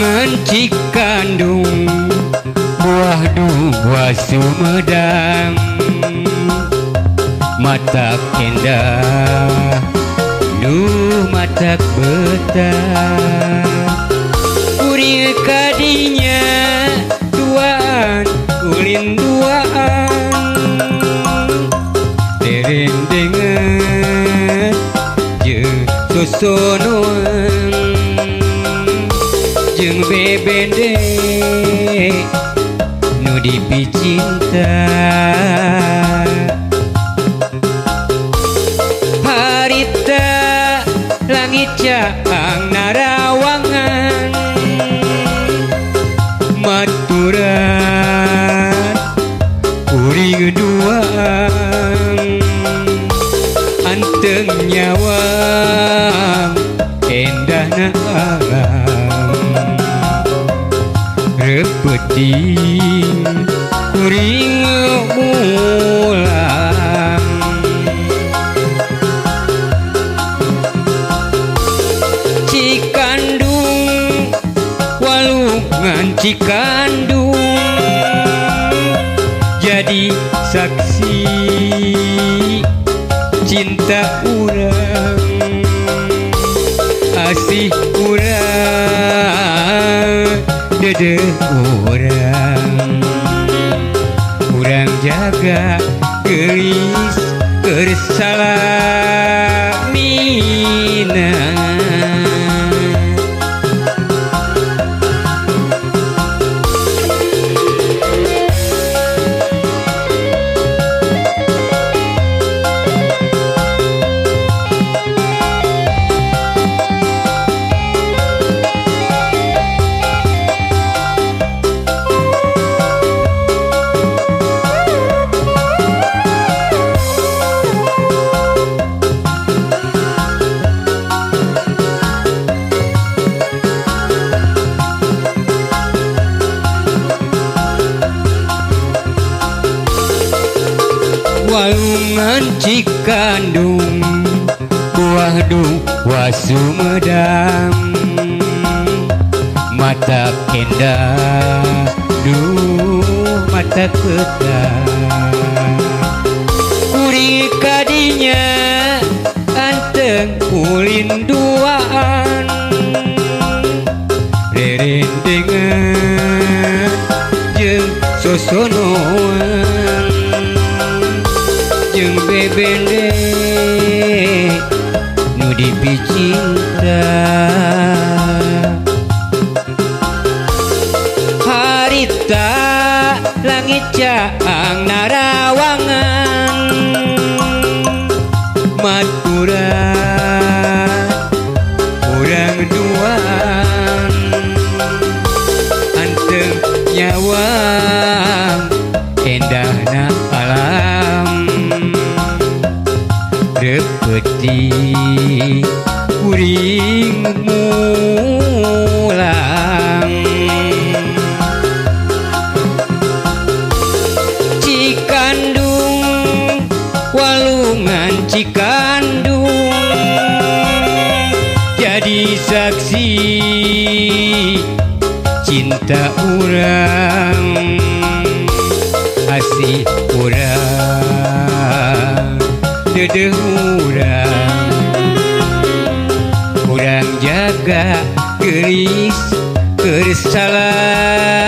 Walungan Cikandung buah dua Sumedang matak endah duh matak betah kuring kadinya duaan ulin duaan derendengan jeung sosonoan jeung bebende nu dipicinta harita langit caang narawangan maturan kuring duaan anteng nyawang endahna alam repeting kuring mulang Cikandung walungan Cikandung jadi saksi cinta urang asih urang dedeh urang urang jaga geulis keur salamina. Walungan Cikandung buah dua Sumedang matak endah duh matak betah kuring kadinya anteng ulin duaan rerendengan jeung sosonoan jeung bebende nu dipicinta harita langit caang narawangan maturan urang duaan anteng nyawang endahna alam repeti kuring mulang Cikandung walungan Cikandung jadi saksi cinta urang asih urang dedeh urang urang jaga geulis keur salamina.